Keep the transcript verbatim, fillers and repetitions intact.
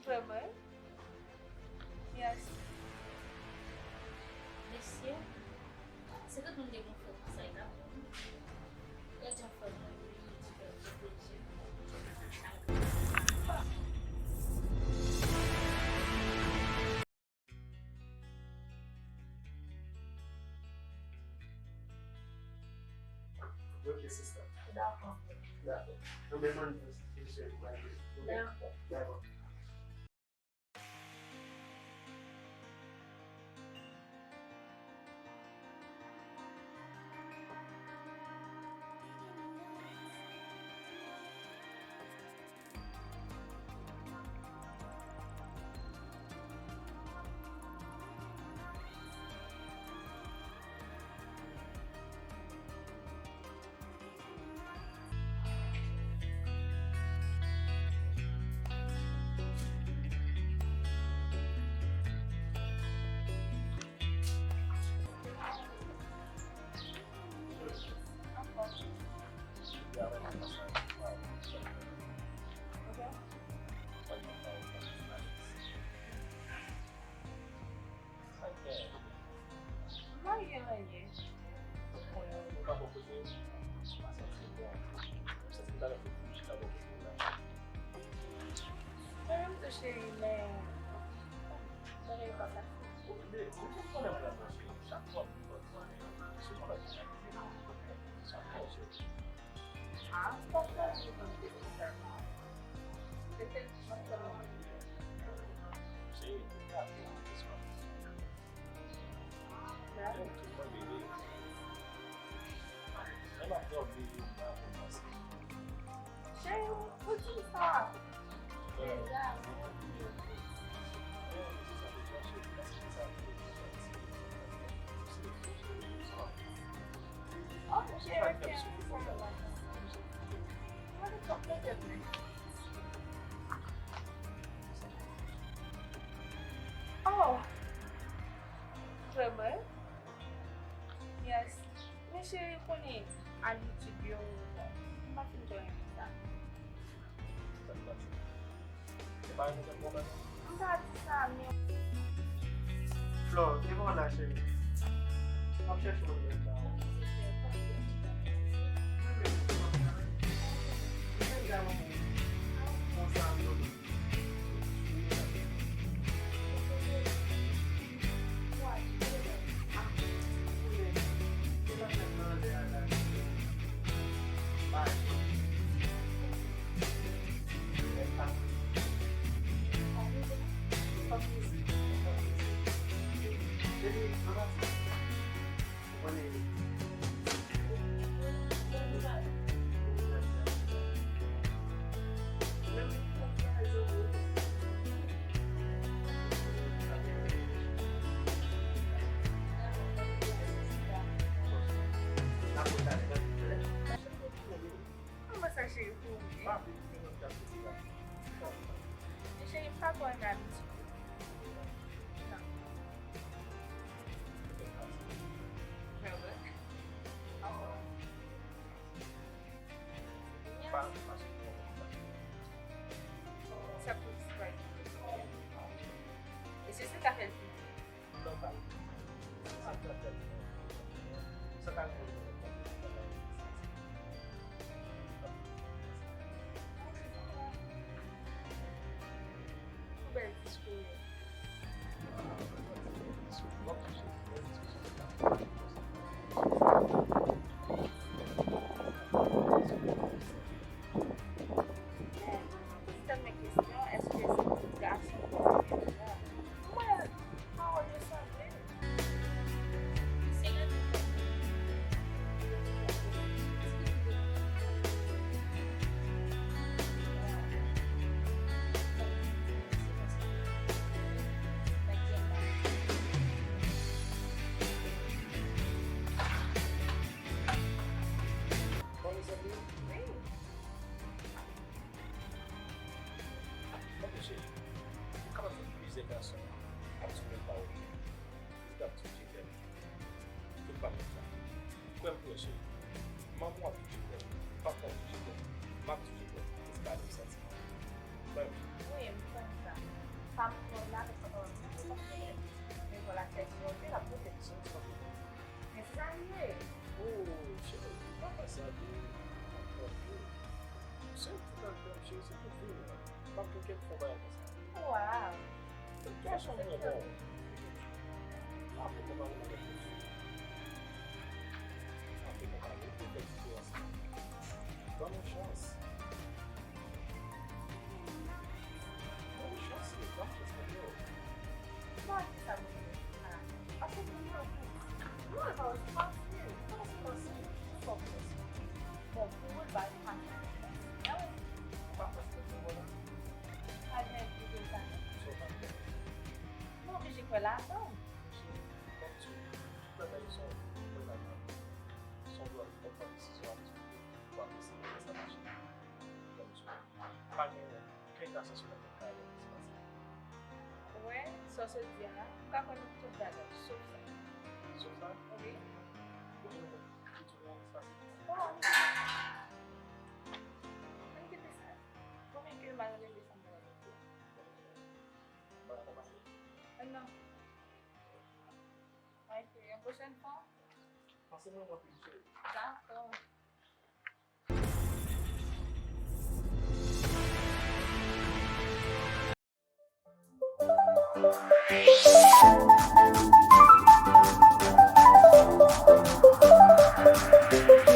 Vrèman? Yes. Mesye, si tout moun te gen fòm sa, e t ap bon. Gad jan fòm mwen wi, ti fè m sou pye. Ok, sista. Dakò. Dakò. Anben, mwen kesyon pou al. Dakò. Dakò. Mwen pa gen anyen. Mwen pa bò kote w, mwen pa santi l bon. Mwen santi m ta renmen pou m chita bò kote w la. Mwen menm tou, cheri, men bagay yo pa fasil. Ou vle, ou te konnen mwen la, cheri. Chak fwa m vin bò w, se yon lòt bagay. Sa fè w, cheri. Ah, m pa t panse konn te konsa. Se te, se te. Cheri, ou ka vin, se pa. Cheri, ou di m sa. Oh, cheri, oh, vrèman? Yes. Men cheri, konnen abitid yo, m pa fin twò renmen sa. M pa di sa, men. Flò, te bon la, cheri. M ap chèche w. Kòman sa, cheri, pou ou ye? Men cheri, m pa kwè nan abitid yo. Non. Vrèman? Sa pou disparaît. E se sa k ap fè l pi byen. Pou bèl diskou yo. Tann men kesyon, èske se tout gason ki di menm jan? Mwen, pawòl yo sanble. Wi. Tande cheri, ou kapab jwenn plizyè gason ap di w menm pawòl yo. Yo t ap di w je t'aime. Tout pa menm sa. Kwè m pou wè cheri. Manman w ap di w je t'aime. Papa w ap di w je t'aime. M ap di w je t'aime. E se pa menm santiman. Kwè m. Wi, m konn sa. Cheri, ok, l ap pote l, cheri, se pa pwoblèm. Men se sa l ye. Oh, cheri, pa fè sa, bebe. Mwen konprann, bebe. Se yon ti tan, cheri, se pou vini an. M ap gen kèk fon bagay konsa. Wow. Gason mwen bon. M ap fè konprann mwen gen plis. M ap fè konprann mwen pou fè diferans la. Ban m yon chans. Ban m yon chans, wi. Ban m chans, mwen yo. Bon, ki sa pou fè? Ah, paske pou mwen, non, e pa wè, se fasil. Non, se fasil. Fòk fasil. Bon, pou mwen, ba, se fasil. Ah wi. Ou pa fòse pou mwen, non. Pa gen pou sa, non. Sa w pa fè. Nou oblije kwè ladan. Kòm di, tout bagay se yon, se yon dwa, fòk pran desizyon a, pou w ap eseye fè sa mache. Kòm di, pa gen okenn gason sou latè k ka wè sa k pase. Ou wè, sa w sot di a, ou ka kwè nan tout bagay, sof sa. Sof sa? Wi. Ou di nou konn ki tou sa k pase? Bon, ann kite sa. Ann kite sa. Konbyen ke m al rele sa m pral rele? M pa konn pase. Non. Ok, yon pwochèn fwa. Pase mwen mwen plis cheri. Dakò.